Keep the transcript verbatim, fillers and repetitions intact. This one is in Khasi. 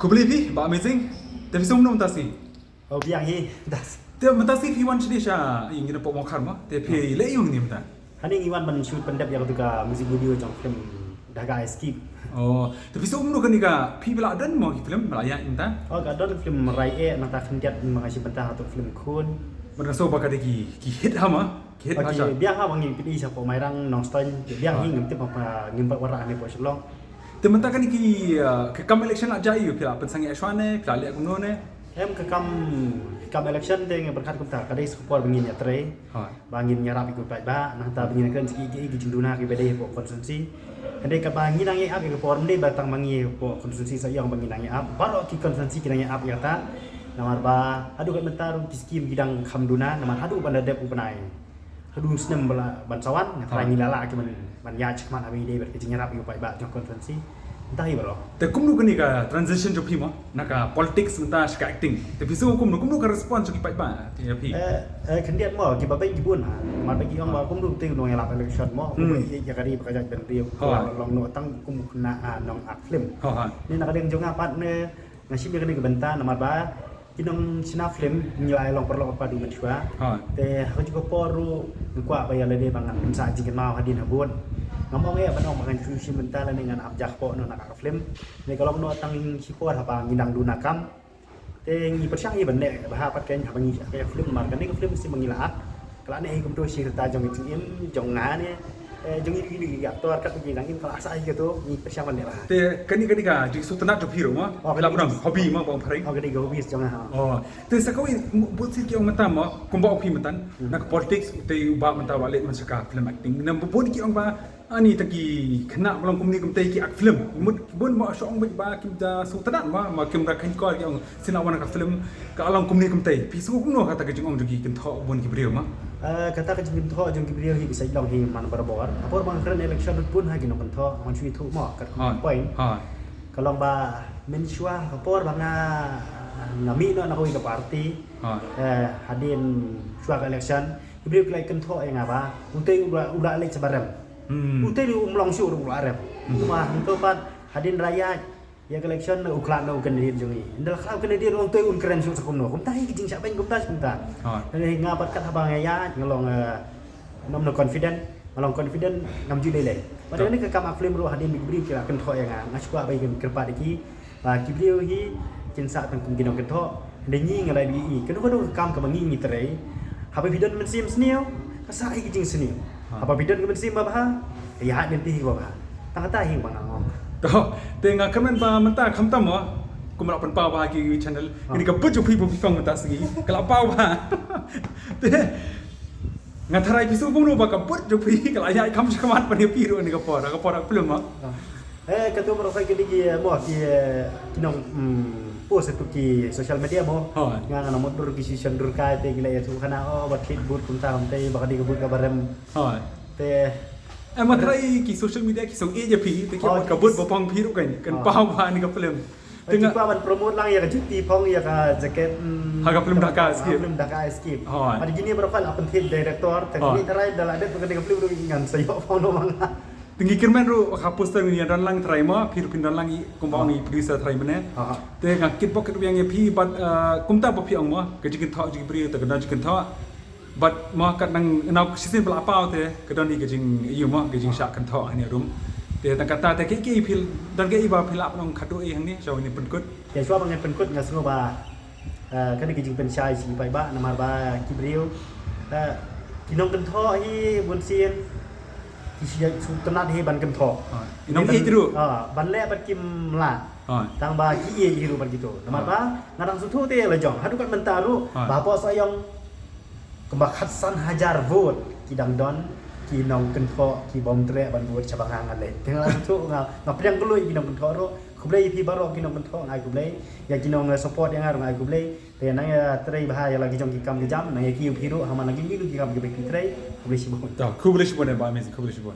Khublei phi, Bah Amazing. Te phi sngewbha mynta sngi? Oh, biang hi, das. Te mynta sngi phi wan sha ïing ngi na pok Mawkhar mo. Te phi leh ïing ne mynta? Hangne ngi wan ban shu pyndep ïa katu ka music video jong film Dhaka Escape. Oh, te phi sngewbha kane ka phi ba la don mo ki film ba la ïaid mynta? Oh, ka don film Rai eh, nangta khyndiat ma nga shi bynta ha tu film Khun. Mynta sngewbha ka dei ki hit ha ma. Ki hit ba sha. Biang ha ba ngi phi sha pok Mairang Nongstoiñ. Biang hi ngim tip ba ngim ba wara ne pok Shillong. Te mynta kane ki, uh, ka kam election la jia ïa phi la pynsang ïa shwa ne, phi la leh kumno ne? Em ka kam, kam election te ngi pyrkhat kumta, ka dei sa ka por ba ngin ïatrei. Ba ngin ïarap ïa ki paidbah, nangta ba ngin kren sa ki, ki, ki jingduna ki ba dei hapoh constituency. Hynrei kaba ngin nang ïa ap ïa ka por, ym dei ba tang ba ngi hapoh constituency Sohiong ba ngin nang ïa ap. Baroh ki constituency ki nang ïa ap ïa kata. Namar ba haduh katne mynta ruh ki skim ki dang kham duna, namar haduh ban da dep u bnai. Haduh snem ba la ban sa wan, nga trai ngi la lah ki ban ban ïaid shakhmat haba ïadei bad ka jingïarap ïa u paidbah jong constituency. Mynta hi baroh. Te kumno kane ka transition jong phi mo na ka politics mynta sha ka acting? Te phi sngew kumno, kumno ka response jong ki paidbah ïa phi? Eh, eh, khyndiat mo, kiba beiñ ki bun ha. Namar ba ki ong ba kumno te u nongïalap election mo, kumno ïa ïa ka ri ba ka jaitbynriew, ka long noh tang kum u khynnah, ah, nong act film. Ni na ka liang jong nga pat ne, nga shim ïa kane ka bynta namar ba ki nongshna film ngi la ïa long paralok pat u mynshuwa. Te ha kajuh ka por ruh nga kwah ba ïa lade ba ngan pynshah jingkynmaw hadien habud. Ngam ong ïa ban ong ba ngan shu shim bynta lane ngan ap ja kpoh noh na ka film. Ne ka long noh tang shi por haba ngi dang duna kam. Te ngi pyrshang ïa ban leh bha pat keiñ haba ngi ap ïa ka film namar kane ka film shi ma ngi la ap. Ka la neh hi kumto shi rta jong ngi jingim jong nga ne, eh, jong ngi ki ki actor kat ki nang im ka la sah hi kato ngi pyrshang ban leh bha. Te kane kane ka jingsngewtynnat jong phi ruh mo? Oh, phi la pynang hobby mo ba ong phareng? Oh, kane ka hobby jong nga. Oh. Te sa kawei bun sien ki ong mynta mo kumba ong phi mynta na ka politics te u bah mynta u la leit man sha ka film acting. Na bun ki ong ba Ani ta ki khynnah ba long kumne kumtai ki act film. Mut bun ba shong bit ba kim da sngewtynnat ba ma kim da khein kol ki ong sien wan ka film ka long kumne kumtai. Phi sngew kumno kata ka jingong jong ki kynthoh bun ki briew ma? Eh, kata ka jingkynthoh jong ki briew hi ka sa long hi man barabor. Apor ba nga kren election bun ha ki nongkynthoh man shu ithuh mo ka point. Ka long ba mynshuwa ka por ba nga nga mih noh na kawei ka party. Eh, hadien shuwa ka election ki briew ki la kynthoh ïa nga ba utai u la leit sa barem. Utai ruh um long shuh ruh u la rem. Tuma hangto pat hadien ra ïaid ïa ka election u khlad na u candidate jong ngi. Ynda la khlad u candidate ruh utai un kren shuh sa kumno. Kumta hi ki jingshah beiñ kumta kumta. Nga pat kat haba nga ïaid nga long, eh, ngam long confident, nga long confident ngam ju lei lei. Pat kane ka kam act film ruh hadien ba ki briew ki la kynthoh ïa nga, nga shu kwah ba kin kyrpad ïa ki. Ba ki briew hi kin sa tang kum ki nongkynthoh. Hynrei ngi nga la ïohi kano kano ka kam kaba ngi ngi trei. Haba phi don mynsiem sniew ka sa hi ki jingsniew. Haba phi don ka mynsiem babha ka ïaid lynti hi babha. Tang kata hi ba nga ong. To, te nga kmen ba mynta khamtam mo kum la pynpaw ba ki channel. Ini ka put jong phi ba phi phong mynta sngi ka la paw ba. Te nga tharai phi sngewbha ba ka put jong phi ka la ïaid kham shakhmat ban ïa phi ruh ini ka por, ka por film mo. Eh, katu baroh kai kini ki, eh, mo ki, eh, ki nong, mm, post itu ki social media mo. Nga nga nang mutdur ki shisha dur kai te ki la ïathuh khana, oh, ba thit but kumta kumta ba ka dei ka but ka barem. Te eh, ma trai ki social media ki song e ja phi te ki ka but ba phong phi ruh kan kan paw ba ni ka film. Te nga ban promote lang ïa ka juti phong ïa ka jacket. Ha ka film Dhaka Escape. Film Dhaka Escape. Adi kini baroh kai la pynthit director te kini trai da la dep ka dei ka film ruh ngan sa ïoh phong no mang. Te ngi kyrmen ruh ha poster ngi don lang trai mo, phi ruh phin don lang i kumba ong i producer trai mane. Te nga kit bok kit biang ïa phi bad, eh, kumta ba phi ong mo ka jingkynthoh jingbriew te ka don jingkynthoh. Bad mo ka nang nau shisien ba la paw te ka don i ka jing ïa mo ka jingshah kynthoh hani rum. Te tang kata te ki ki phi don ki i ba phi la pynong khatu i hangne shaw ni pynkut. Te shaw ba ngi pynkut nga sngew ba Eh, kane ka jingpynshai sha ki paidbah namar ba ki briew, eh, ki nongkynthoh hi bun sien ki sngewtynnat hi ban kynthoh. Ban leh bad kim lah. Tang ba ki ïeit hi ruh bad kito. Namar ba nga dang sngewthuh te la jong haduh kat mynta ruh ba hapoh Sohiong kumba khatsan hajar vote ki dang don ki nongkynthoh ki bym treh ban vote sha ba nga nga leh. Te nga dang sngewthuh nga pdiang kylluid ki nongkynthoh ruh. Khublei ïa phi baroh ki nongkynthoh, nga ai khublei. Ïa ki nong, eh, support ïa nga ruh nga ai khublei. Te nang ïatrei bha ïa la ki jong ki kam ki jam, nang ïa ki ïa phi ruh ha man la ki ïa ki kam ki ba phi trei. Khublei shibun. Khublei shibun eh, Bah Amazing, khublei shibun.